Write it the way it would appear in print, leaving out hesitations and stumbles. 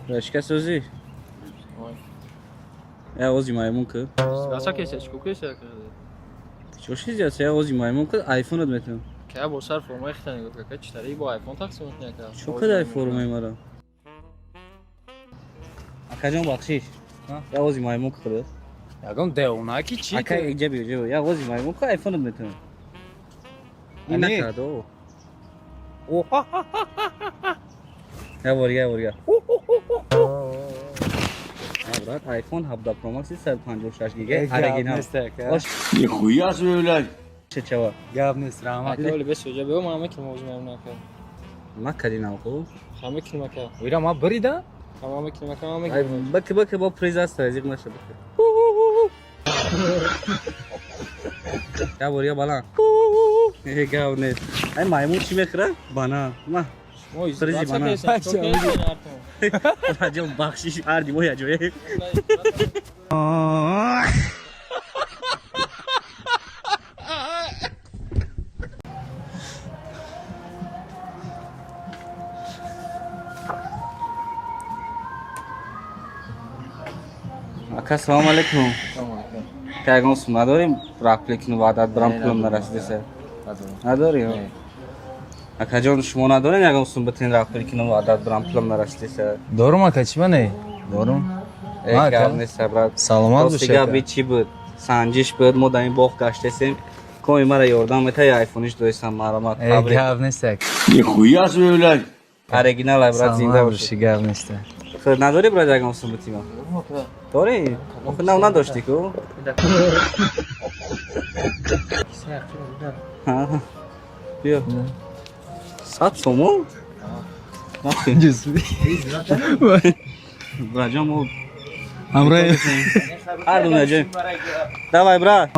Рашка, созӣ? Я ози маймун ки. Гаса кеса, чико кеса? Чо шизяса, я ози маймун ки, айфонат метавон. Ка бо сар формаи хита нигоҳ кака, читари бо айфон тақсим мекунӣ, ака. Чо кадай формаи мара? Акаҷон, бахшиш. Я ози маймун ки худат. Ягон девонаки чи? Ака, иҷа биё, иҷа биё. Я ози маймун ки, айфонат метавон. Ин Ани? накард, о. Я бор, я бор, я. Брат, iPhone 17 Pro Max 156 гига, оригинал. Ош Нихуя себе, блядь. чечава. Гап нест, раҳмат. Ака, оли бес оҷа биё, ман мекунам ози маймун, ака. Накади нав ху. Ха, мекунам, ака. Ира ма бирида? Ха, ман мекунам, ака, ман Ай, мекунам. баки, баки, бо приз аст, зиқ наша, баки. Я бор, я баланд. Э, гап нест. Ай, маймун чӣ мехӯрад? Банан. Ма, Мо призи изолятсия банан. кесем, чико кесем, артон? Раҷон, бахшиш, ҳарди мо яҷое. Ака, салому алейкум. Ака, ягон сум надорем, рапликну ваъдат бирам, пулам нарасидеса? Надорем. Акаҷон, шумо надорем ягон сум битин, рапликну ваъдат бирам, пулам нарасидеса? Дорум, ака, чи бане? Дорум. Э, Ака. гап нест, брат. Саломат Рости бошед, гап ака. чи буд? Санҷиш буд, мо дар ин боғ гаштесем. Коми мара ёрдам мета, я айфониш доистам, маромат. Э, Табрик. гап нест, ака. Нихуя себе, блядь. Оригинал, ай, брат, зинда Саломат бошӣ. бошӣ, гап нест. Худ надорӣ, брат, ягон сум битима? Дорӣ? Охи нав надоштӣ ку? Ҳа. Биё. 100 сомон? Браҷон, мо Ҳамроҳи ҳар ду наҷоем. Давай, брат.